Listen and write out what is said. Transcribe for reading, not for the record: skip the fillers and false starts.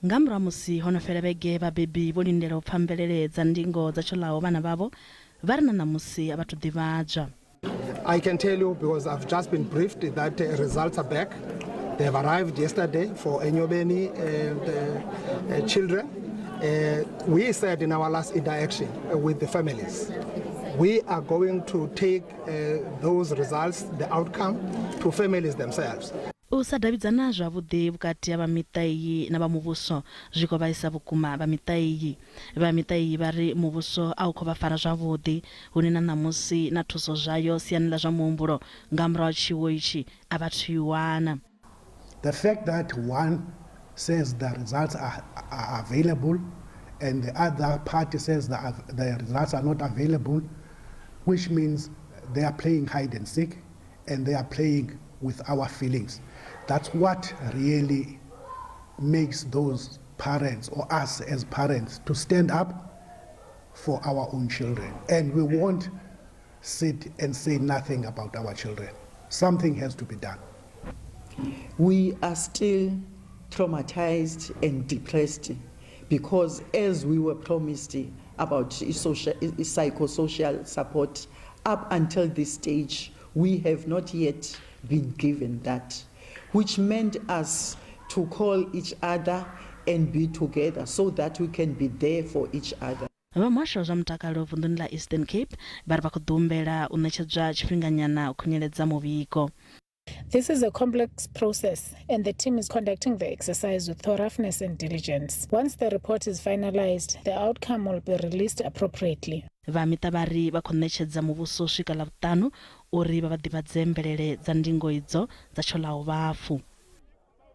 Nga murahu ha musi ho no fhela vhege vhabebi vho lindela u pfa mvelele dza ndingo dza tsho ḽaho vhana vhavho, vha ri na ṋamusi a vha thu ḓivhadzwa. I can tell you because I've just been briefed that results are back. They have arrived yesterday for Enyobeni the children. We said in our last interaction with the families, we are going to take those results, the outcome, to families themselves. U sa davhidzana zwavhuḓi vhukati ha vha miṱa iyi na vha muvhuso zwi khou vhaisa vhukuma vha miṱa iyi. Vha miṱa iyi vha ri muvhuso a u khou vha fara zwavhuḓi hune na ṋamusi na thuso zwayo siani ḽa zwa muhumbulo nga murahu ha tshiwo itshi a vha thu i wana. The fact that one says the results are available and the other party says the results are not available, which means they are playing hide and seek and they are playing with our feelings. That's what really makes those parents or us as parents to stand up for our own children. And we won't sit and say nothing about our children. Something has to be done. We are still traumatized and depressed because, as we were promised about social, psychosocial support, up until this stage, we have not yet been given that, which meant us to call each other and be together so that we can be there for each other. Vha muhasho wa zwa mutakalo vunḓuni ḽa Eastern Cape vha ri vha khou ḓi humbela u ṋetshedzwa tshifhinganyana u khunyeledza muvhigo. This is a complex process, and the team is conducting the exercise with thoroughness and diligence. Once the report is finalized, the outcome will be released appropriately. Vha miṱa vha ri vha khou ṋetshedza muvhuso u swika Ḽavhuṱanu uri vha vha ḓivhadze mvelele dza ndingo idzo dza tsho ḽaho vhafu.